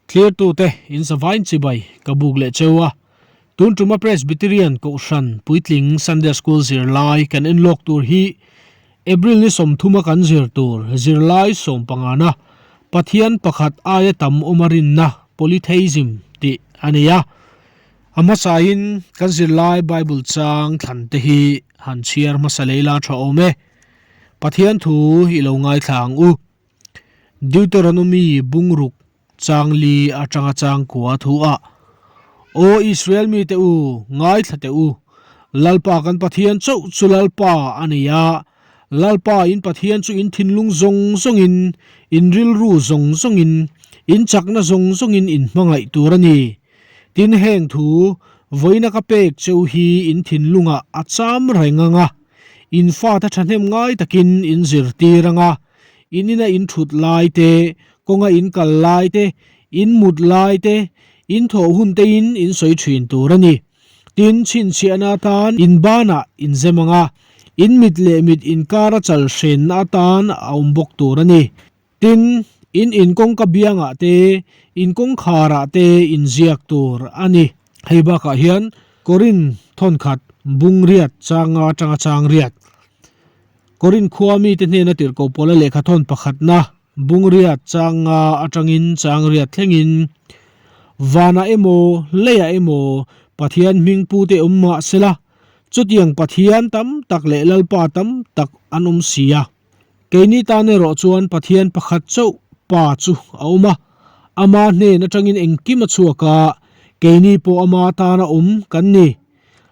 Thlirtute in zavain chibai ka buk leh cheu a, tun tuma Presbyterian Kohhran Puitling Sunday School zirlai kan enlawk tur hi April ni sawmthuma kan zir tur zirlai sawmpangana Pathian pakhat aia tam awm a rinna, Polytheism, tih a ni a. A hmasain kan zirlai Bible chang thlan te hi han chhiar hmasa lei la tha awm e. Pathian thu i lo ngaithla ang u. Deuteronomy bungruk chang li atanga chang kua thu ah, Aw Israel mite u, ngaithla teh u, Lalpa kan Pathian chauh chu Lalpa a ni a, Lalpa in Pathian chu in thinlung zawng zawngin, in rilru zawng zawngin, in chakna zawng zawngin in hmangaih tur a ni. Tin heng thu, vawiina ka pek cheu hi in thinlungah a cham reng ang a, in fate thahnem ngai takin in zirtir ang a, in ina in thut lai te, kawnga in kal lai te, in mut lai te, in thawh hun tein in sawi thin tur a ni. Tin, chhinchhiahna atan in banah in zem ang a, in mit leh mit inkara chal hrenna atan a awm bawk tur a ni. Tin, in in kawngka biangah te, in kawngkharah te inziak tur a ni. Hei bakah hian Korin thawnkhat bung riat changa atanga chang riat. Korin khua mite hnena tirhkoh pawla lehkha thawn pakhatna bung riat changa atangin chang riat thlengin vanah emaw leiah emaw Pathian hming pute awm mah sela, chutiang Pathian tam tak leh Lalpa tam tak an awm si a. Keini tan erawh chuan Pathian pakhat chauh Pa chu a awm a, Ama hnen atangin engkim a chhuak a, keini pawh Ama tana awm kan ni.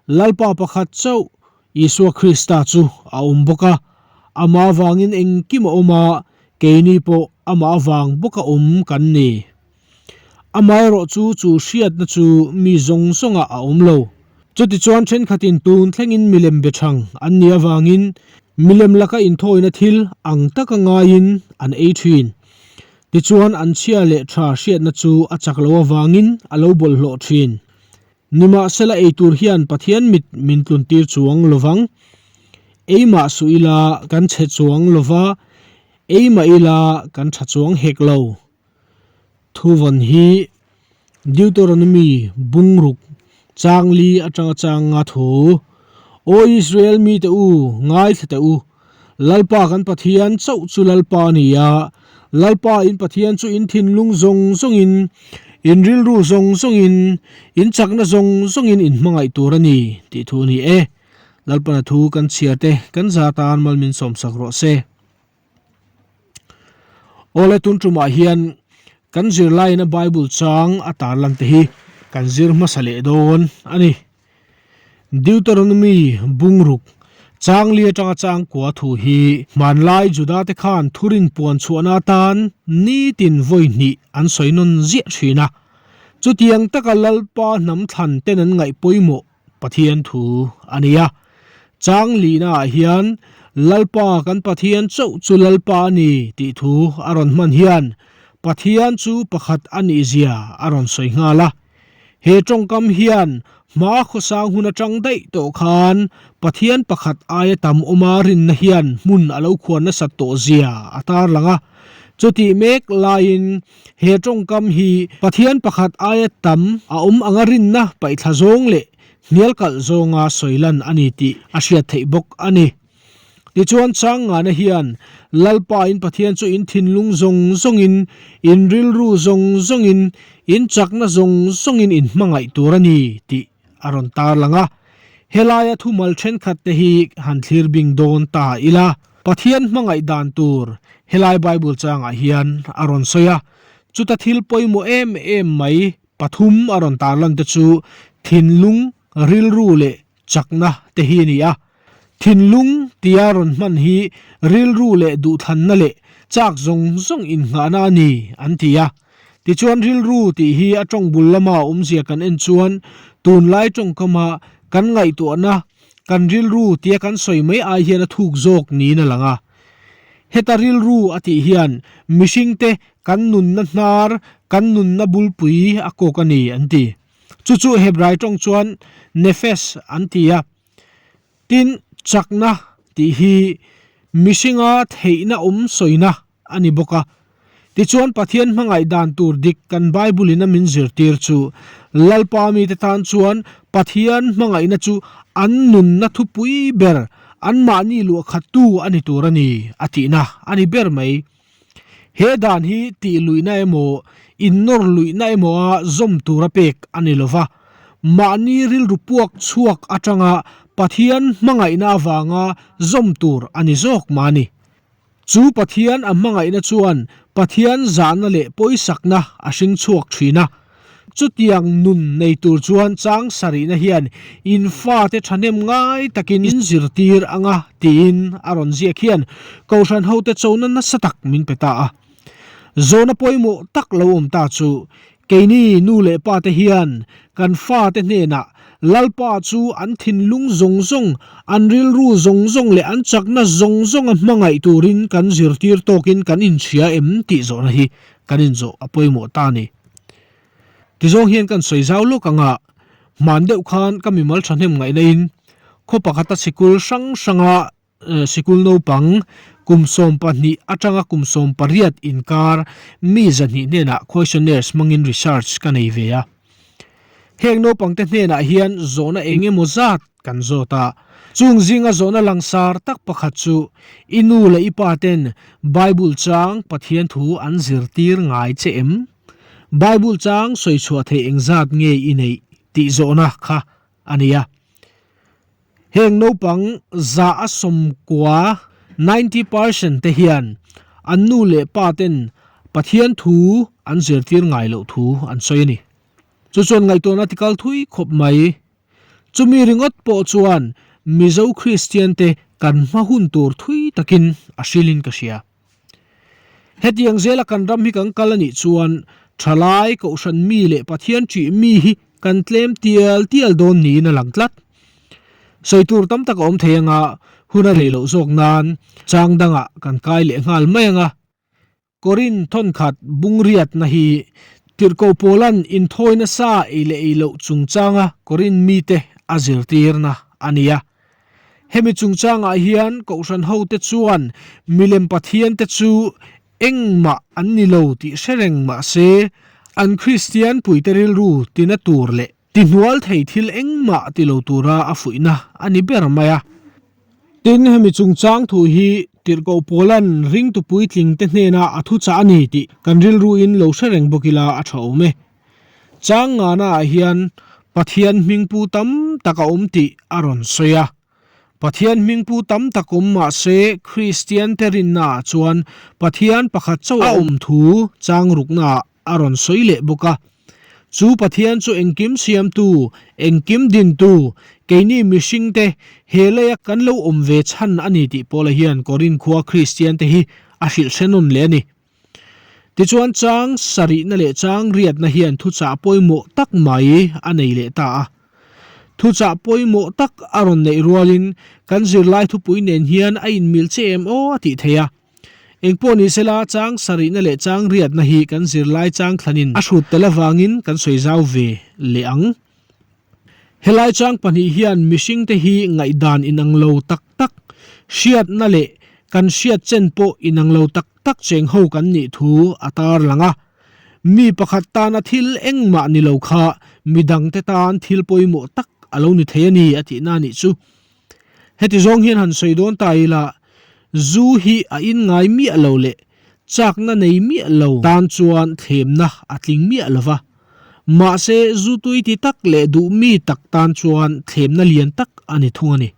Lalpa pakhat chauh, Isua Krista chu a awm bawk a, Ama avangin engkim a awm a, keini pawh Amah avang bawka awm kan ni. Amaherawh chu chu hriatna chu mi zawng zawngah a awm lo. Chutichuan thenkhatin tun thlengin milem be thang an nih avangin milem laka inthawina thil ang taka ngaiin an ei thin. Tichuan an chhia leh tha hriatna chu a chak lo avangin a lo bawlhhlawh thin. Nimahsela ei tur hian Pathian mit min tluntir chuang lovang. Ei mah suh ila kan chhe chuang lova, ei mah ila kan tha chuang hek lo. Thuvawn hi Deuteronomy bungruk chang li atanga chang nga thu, Aw Israel mite u, ngaithla teh u, Lalpa kan Pathian chauh chu Lalpa a ni a, Lalpa in Pathian chu in thinlung zawng zawngin, in rilru zawng zawngin, in chakna zawng zawngin in hmangaih tur a ni, tih thu a ni e. Lalpana thu kan chhiar te kan za tan mal min sawmsak rawh se. Awle tun tumah hian kan zirlaiin a Bible chang a tarlan te hi kan zir hmasa leh dawn a ni. Deuteronomy bungruk chang li atanga chang kua thu hi hmanlai Juda te khan thurin puan chhuahna atan nitin vawi hnih an sawi nawn ziah thin a. Chutiang taka Lalpa hnam thlan ten an ngaih pawimawh Pathian thu a ni a. Chang lihna ah hian Lalpa kan Pathian chauh chu Lalpa a ni tih thu a rawn hman hian Pathian chu pakhat a nih zia a rawn sawi nghal a. He tawngkam hian hma khawsang hun atang daih tawh khan Pathian pakhat aia tam awma rinna hian hmun a lo khuan nasat tawh zia a tarlang a. Chutih mek laiin He tawngkam hi Pathian pakhat aia tam a awm anga rinna paihthla zawng leh hnial kalh zawnga sawi lan a ni tih a hriat theih bawk a ni. Tichuan chang ngana hian Lalpa in Pathian chu in thinlung zawng zawngin, in rilru zawng zawngin, in chakna zawng zawngin in hmangaih tur a ni tih a rawn tarlang a. Helaia thumal thenkhat te hi han thlir bing dawn ta ila. Pathian hmangaih dan tur helai Bible changah hian a rawn sawi a, chuta thil pawimawh em em mai pathum a rawn tarlan te chu thinlung, rilru leh chakna te hi a ni a. Thinlung tia rawn hman hi rilru leh duhthlanna leh chak zawng zawng innghahna a ni an ti a. Tichuan rilru tih hi a tawng bul lama awmzia kan en chuan tunlai tawngkama kan ngaihtuahna Kan rilru tia kan sawi mai ai hian a thuk zawk niin a lang a. Heta rilru a tih hian mihringte kan nunna hnar, kan nunna bulpui a kawk a ni an ti. Chu chu Hebrai tawng chuan nefesh an ti a. Tin, chakna tih hi mihringa theihna awm sawina a ni bawk a. Tichuan Pathian hmangaih dan tur dik kan Bible in a min zirtir chu Lalpa mite tan chuan Pathian hmangaihna chu an nunna thupui ber, anmahni luahkhattu a ni tur a ni a tihna a ni ber mai. He dan hi tih luihna emaw, innawr luihna emawa zawm tura pek a ni lova, mahni rilru puak chhuak atanga Pathian hmangaihna avanga zawm tur a ni zawk mah a ni. Chu Pathian a hmangaihna chuan Pathian zahna leh pawisakna a hring chhuak thin a. Chutiang nun nei tur chuan chang sarihna hian in fate thahnem ngai takin in zirtir anga tiin a rawn ziak hian Kohhran hote chona nasa tak min pe ta a. Zawhna pawimawh tak lo awm ta chu Keini nu leh pa te hian kan fate hnenah Lalpa chu an thinlung zawng zawng, an rilru zawng zawng leh an chakna zawng zawnga hmangaih turin kan zirtir tawkin kan inhria em tih zawhna hi kan inzawh a pawimawh ta a ni. Tizawng hian kan sawi zau lawk anga hman deuh khan ka mimal thahnem ngaihna in khaw pakhata sikul hrang hranga Sikul naupang kum 12 atanga kum 18 inkar mi 200 hnenah questionnaires hmangin research ka nei ve a. Heng naupangte hnenah hian zawhna eng emaw zat kan zawt a. Chung zinga zawhna langsar tak pakhat chu i nu leh i pa ten Bible chang Pathian thu an zirtir ngai che em? Bible chang sawi chhuah theih engzat nge i neih tih zawhna kha a ni a. Heng naupang 90%, 90 percent, te hian an nu leh pa ten Pathian thu an zirtir ngai loh thu an sawi a ni. Chu chuan ngaihtuahna tikal thui khawp mai. Chumi ringawt pawh chuan Mizo Kristian te kan hma hun tur thui takin a hrilhin ka hria. Hetiang zela kan ram hi kan kal a nih chuan thalai kohhran mi leh Pathian ṭih mi hi kan tlem tial tial dawn niin a lang tlat. Sawi tur tam tak a awm thei anga hun a rei loh zawk nan chang dangah kan kai leh nghal mai anga Korin thawnkhat bungriatna hi Tirhkoh Paula'n inthawi nasa ei leh ei loh chungchanga Korin mite a zirtirna a ni a. Hemi chungchangah hian Kohhran hote chuan milem pathiante chu engmah an ni lo tih hre reng mah se, an Kristian puite rilru tina tur leh tihnual thei thil engmah ti lo tura a fuihna a ni ber mai a. Tin, hemi chungchang thu hi Tirhkoh Paula'n ringtu puitlingte hnena a thuchah a ni tih kan rilruin lo hre reng bawk ila a tha awm e. Chang ngana ah hian Pathian hmingpu tam tak a awm tih a rawn sawi a. Pathian hmingpu tam tak awm mah se Kristian te rinna ah chuan Pathian pakhat chauh a awm thu chang rukna ah a rawn sawi leh bawk a. Chu Pathian chu engkim siamtu, engkim dintu, keini mihring te he leia kan lo awm ve chhan a ni tih Paula hian Korin khua Kristian te hi a hrilh hre nawn leh a ni. Tichuan chang sarihna leh chang riatna hian thuchah pawimawh tak mai a nei leh ta a. Thuchah pawimawh tak a rawn neih rualin kan zirlai thupui nen hian a inmil che em aw a tih theih a. Engpawh ni sela chang sarihna leh chang riatna hi kan zirlai chang thlanin a hrut tel avangin kan sawi zau ve leh ang. Helai chang pahnih hian mihringte hi ngaihdan inang lo tak tak, hriatna leh kan hriat chen pawh inang lo tak tak cheng ho kan nih thu a tar lang a. Mi pakhat tana thil engmah ni lo kha midangte tan thil pawimawh tak a lo ni thei a ni a tihna a nih chu. Heti zawng hian han sawi dawn ta ila, zu hi a in ngai miah lo leh chakna nei miah lo tan chuan thlemna a tling miah lo va. Mahse, zu tui ti tak leh duh mi tak tan chuan thlemna lian tak a ni thung a ni.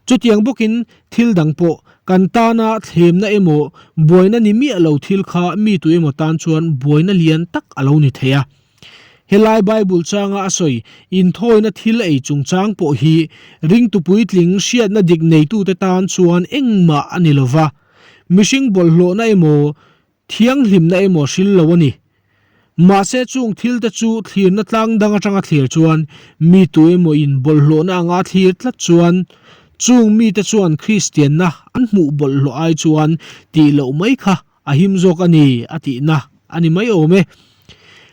Chutiang bawkin thil dang pawh kan tana thlemna emaw buaina ni miah lo thil kha mi tu emaw tan chuan buaina lian tak a lo ni thei a. Helai Bible changa a sawi inthawina thil ei chungchang pawh hi ringtu puitling hriatna dik neitute tan chuan engmah a ni lova, mihring bawlhhlawhna emaw thianghlimna emaw hril lo a ni. Mahse chung thilte chu thlirna tlang dang atanga thlir chuan mi tu emaw in bawlhhlawhna anga thlir tlat chuan chung mite chuan Kristianna an hmuh bawlhhlawh ai chuan tih loh mai kha A him zawk a ni, a tihna a ni mai awm e.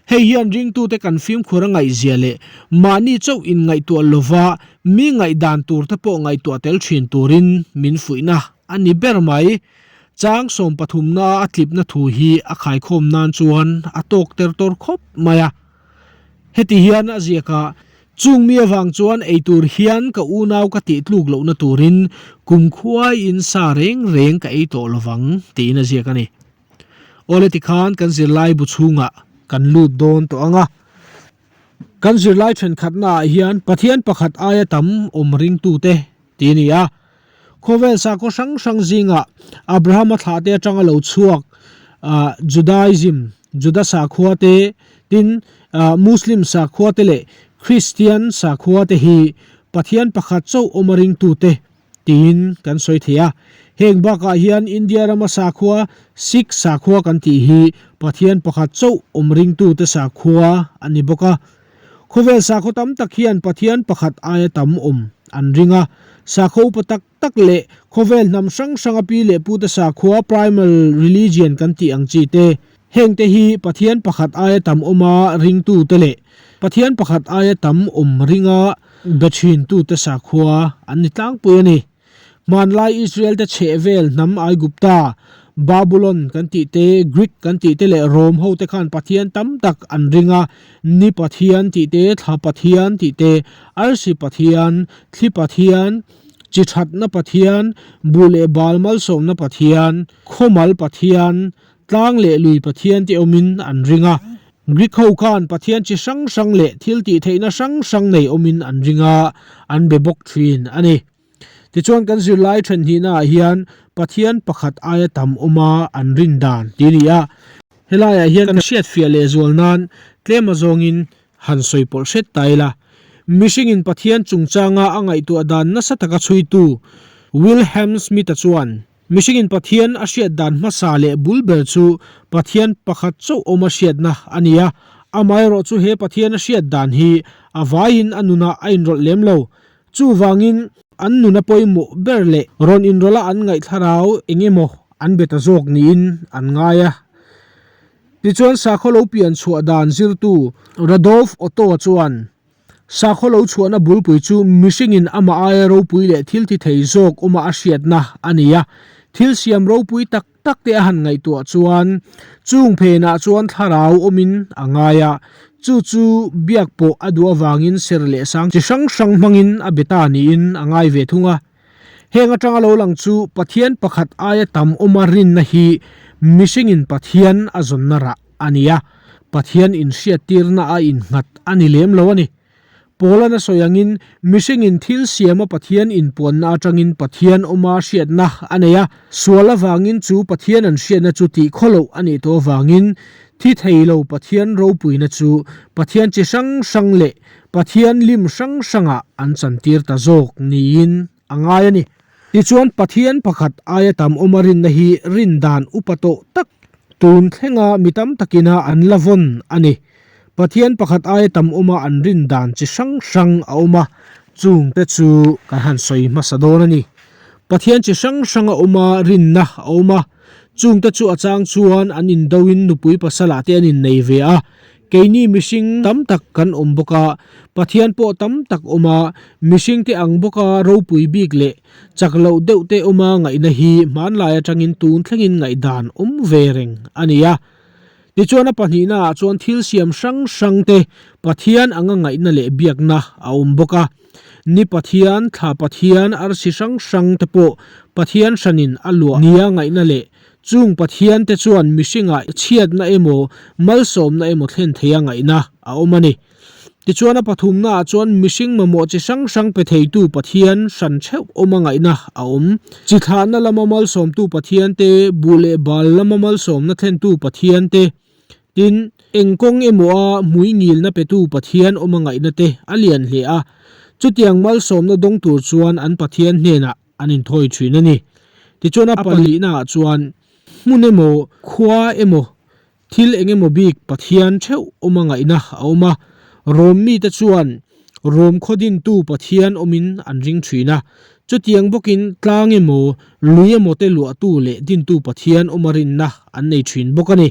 Hei hian ringtute kan fimkhur a ngaihzia leh mahni chauh inngaihtuah lova mi ngaihdan turte pawh ngaihtuah tel thin turin min fuihna a ni ber mai. Chang sawmpathumna a tlipna thu hi a khaikhawm nan chuan a tawk ter tawr khawp mai a. Heti hian a ziak a, Chung mi avang chuan ei tur hian ka unau ka tih tluk lohna turin kumkhuaiin sa reng reng ka ei tawh lovang, tiin a ziak a ni. Awle tikhan kan zirlai bu chhungah kan lut dawn tawh ang a. Kan zirlai thenkhatnaah hian Pathian pakhat aia tam awm ringtute tih a ni a. Khawvel sakhaw hrang hrang zingah Abrahama thlahte atanga lo chhuak Judaism, Juda sakhua te, tin Muslim sakhua te leh Kristian sakhua te hi Pathian pakhat chauh awm a ringtute tiin kan sawi thei a. Heng bakah hian India rama sakhua Sikh sakhua kan tih hi Pathian pakhat chauh awm ringtute sakhua a ni bawk a. Khawvel sakhaw tam tak hian Pathian pakhat aia tam awm an ring a. Sakhaw upa tak tak leh khawvel hnam hrang hranga pi leh pute sakhua primal religion kan tih ang chi te, hengte hi Pathian pakhat aia tam awma ringtute leh Pathian pakhat aia tam awm ringa be thintute sakhua an ni tlangpui a ni. Hmanlai Israel-te chhehvel hnam Aigupta, Babulon kan tih te, Greek kan tih te leh Rom hote khan pathian tam tak an ring a, Ni pathian tih te, Thla pathian tih te, Arsi pathian, Thli pathian, Chi thatna pathian, Buh leh bal malsawmna pathian, Khawmal pathian, Tlang leh lui pathian te awmin an ring a. Greek ho khan pathian chi hrang hrang leh thil tih theihna hrang hrang nei awmin an ring a, an be bawk thin a ni. Tichuan kan zirlai then hnihnaah hian Pathian pakhat aia tam awma an rin dan tih a ni a. Helaiah hian kan hriatfiah lehzual nan tlem azawngin han sawi pawlh hret ta ila. Mihringin Pathian chungchanga a ngaihtuah dan nasa taka chhuitu Wilhelm Smith-a chuan, Mihringin Pathian a hriat dan hmasa leh bul ber chu Pathian pakhat chauh awma hriatna a ni a. Amaherawh chu he Pathian a hriat dan hi a vaiin a nunah a inrawlh lem lo. Chuvangin, an nuna pawimawh ber leh rawn inrawlha an ngaih thlarau eng emaw an be ta zawk niin an ngai a. Tichuan, sakhaw lo pian chhuah dan zirtu Radolf Otto-a chuan, Sakhaw lo chhuahna bulpui chu mihringin amah aia ropui leh thil ti thei zawk awma a hriatna a ni a. Thil siam ropui tak tak te a han ngaihtuah chuan chung phenah chuan thlarau awmin a ngai a, chu chu biak pawh a duh avangin ser leh sang chi hrang hrang hmangin a be ta niin a ngai ve thung a. Heng atanga lo lang chu Pathian pakhat aia tam awma rinna hi mihringin Pathian a zawnna rah a ni a, Pathian inhriattirna a innghat a ni lem lo a ni. Paula'n a sawi angin, mihringin thil siama Pathian inpuanna atangin Pathian awma hriatna a nei a, sual avangin chu Pathian an hriatna chu tih khawloh a nih tawh avangin thi thei lo Pathian ropuina chu Pathian chi hrang hrang leh Pathian lim hrang hrangah an chantir ta zawk niin a ngai a ni. Tichuan, Pathian pakhat aia tam awma rinna hi rin dan upa tawh tak tun thlenga mi tam takina an la vawn a ni. Pathian pakhat aia tam awma an rin dan chi hrang hrang a awm a, chungte chu kan han sawi hmasa dawn a ni. Pathian chi hrang hrang a awma rinna a awm a, chungte chu a chang chuan an indoin nupui pasalah te an innei ve a, Keini mihring tam tak kan awm bawk a, Pathian pawh tam tak awm a, mihringte ang bawka ropui bik leh chak loh deuh te awma ngaihna hi hmanlai atangin tun thlengin ngaihdan awm ve reng a ni a. Tichuan a pahnihnaah chuan thil siam hrang hrang te Pathian anga ngaihna leh biakna a awm bawk a. Ni Pathian, Thla Pathian, arsi hrang hrang te pawh Pathian hranin a luah nia ngaihna leh Chung Pathiante chuan mihringah chhiatna emaw, malsawmna emaw thlen theia ngaihna a awm a ni. Tichuan a pathumnaah chuan mihring mamawh chi hrang hrang pe theitu Pathian hran theuh awma ngaihna a awm. Chi thlahna lama malsawmtu Pathian te, buh leh bal lama malsawmna thlentu Pathian te, tin, eng kawng emaw a hmui ngilna petu Pathian awma ngaihna te a lian hle a. Chutiang malsawmna dawng tur chuan an Pathian hnenah an inthawi thin a ni. Tichuan a palihnaah chuan hmun emaw, khua emaw, thil eng emaw bik Pathian theuh awma ngaihna a awm a. Rom mite chuan Rom khaw dintu Pathian awmin an ring thin a. Chutiang bawkin tlang emaw, lui emaw te luahtu leh dintu Pathian awma rinna an nei thin bawk a ni.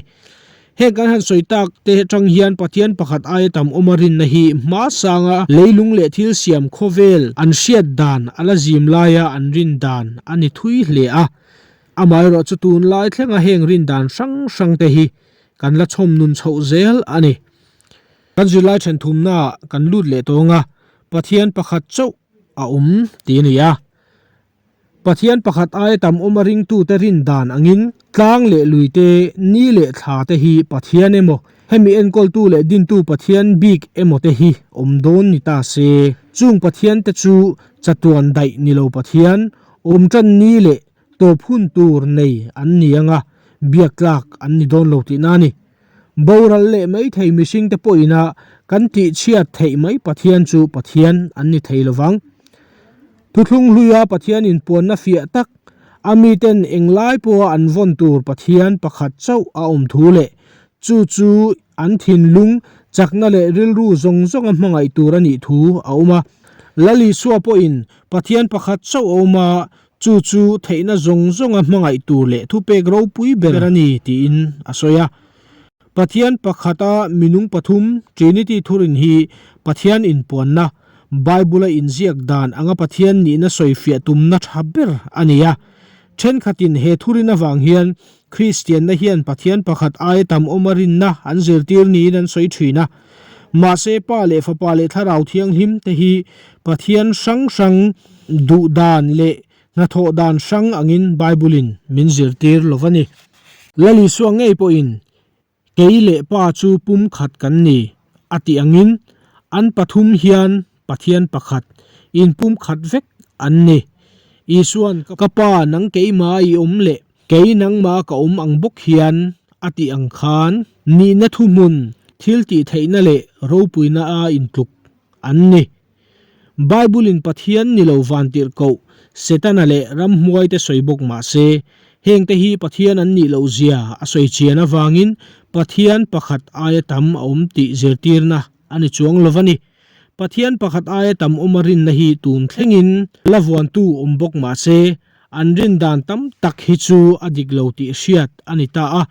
Heng kan han sawi tak te atang hian Pathian pakhat aia tam awma rinna hi hma sanga leilung leh thil siam khawvel an hriat dan a la zim laia an rin dan a ni thui hle a. Amaherawhchu tunlai thlenga heng rin dan hrang hrang te hi kan la chhawm nun chhoh zel a ni. Kan zirlai then thumnaah kan lut leh tawng a, Pathian pakhat chauh a awm tih a ni a. Pathian pakhat aia tam awm a ringtute rin dan angin tlang leh lui te, ni leh thla te hi Pathian emaw, hemi enkawltu leh dintu Pathian bik emaw te hi awm dawn ni ta se. Chung Pathian te chu chatuan daih ni lo Pathian, awm tan ni leh tawp hun tur nei an ni anga biak tlak an ni dawn lo tihna a ni. Boral leh mai thei mihringte pawhina kan tihchhiat theih mai Pathian chu Pathian an ni thei lovang. Thuthlung hluia Pathian inpuanna fiah tak, a miten englai pawha an vawn tur Pathian pakhat chauh a awm thu leh chu chu an thinlung, chakna leh rilru zawng zawnga hmangaih tur a nih thu a awm a. Lal Isua pawhin Pathian pakhat chauh a awm a, chu chu theihna zawng zawnga hmangaih tur leh thupek ropui ber a ni tiin a sawi a. Pathian pakhata minung pathum, Trinity thurin hi Pathian inpuanna, Bible-a inziak dan anga Pathian nihna sawifiah tumna tha ber a ni a. Thenkhatin he thurin avang hian Kristianna hian Pathian pakhat aia tam awma rinna an zirtir niin an sawi thin a. Mahse Pa leh Fapa leh Thlarau Thianghlim te hi Pathian hrang hrang duh dan leh hnathawh dan hrang angin Bible-in min zirtir lo va ni. Lal Isua ngei pawhin Kei leh Pa chu pum khat kan ni, a tih angin an pathum hian Pathian pakhat, inpum khat vek an ni. Isua'n Ka Pa nang keimah i awm leh kei nangmah ka awm ang bawk hian a tih ang khan nihna thuhmun, thil tih theihna leh ropuina a intluk an ni. Bible-in Pathian ni lo vantirhkoh, Setana leh ramhmuaite sawi bawk mah se, hengte hi Pathian an nih loh zia a sawi chian avangin Pathian pakhat aia tam a awm tih zirtirna a ni chuang lo va ni. Pathian pakhat aia tam awm a rinna hi tun thlengin la vuantu awm bawk mah se, an rin dan tam tak hi chu a dik lo tih hriat a ni ta a.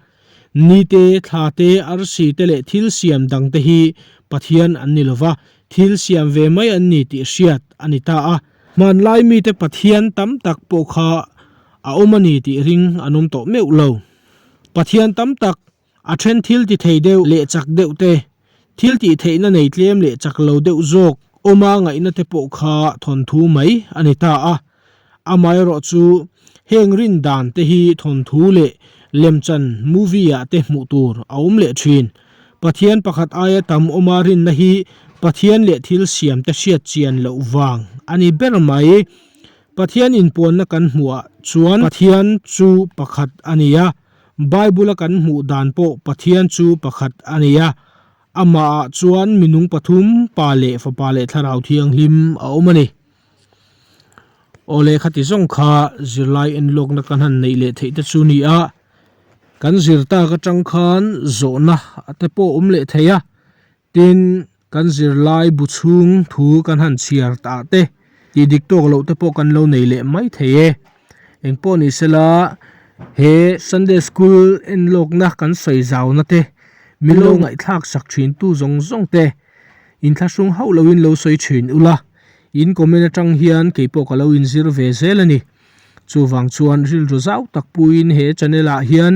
Ni te, thla te, arsi te leh thil siam dangte hi Pathian an ni lo va, Thil siam ve mai an ni tih hriat a ni ta a. Hmanlai mite Pathian tam tak pawh kha a awm a ni tih ring an awm tawh meuh lo. Pathian tam tak, a then thil ti thei deuh leh chak deuh te, thil tih theihna nei tlem leh chak lo deuh zawk awma ngaihna te pawh kha thawnthu mai a ni ta a. Amaherawh chu heng rin dan te hi thawnthu leh lemchan movie ah te hmuh tur a awm leh thin. Pathian pakhat aia tam awma rinna hi Pathian leh thil siam te hriat chian loh vang a ni ber mai. Pathian inpuanna kan hmuh ah chuan Pathian chu pakhat a ni a, Bible a kan hmuh dan pawh Pathian chu pakhat a ni a, amah ah chuan minung pathum Pa leh Fapa leh Thlarau Thianghlim a awm a ni. Awle khati zawng kha zirlai enlawkna kan han neih leh theih te chu ni a, kan zir tak atang khan zawhna te pawh awm leh thei a, tin kan zirlai bu chhung thu kan han chhiar tah te tih dik tawk loh te pawh kan lo nei leh mai thei e. Engpawh ni sela he Sunday School enlawkna kan sawi zauna te min lo ngaihthlak sak thin tu zawng zawng te inthlahrung hauh loin lo sawi thin ula. In comment atang hian keipawh ka lo inzir ve zel a ni. Chuvang chuan rilru zau tak puiin he channel ah hian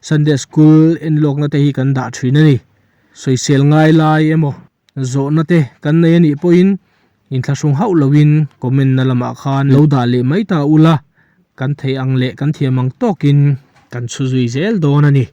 Sunday School enlawkna te hi kan dah thin a ni. Sawisel ngai lai emaw zawhna te kan nei a nih pawhin inthlahrung hauh loin comment na lamah khan lo dah leh mai ta ula, kan theih ang leh kan thiam ang tawkin kan chhu zui zel dawn a ni.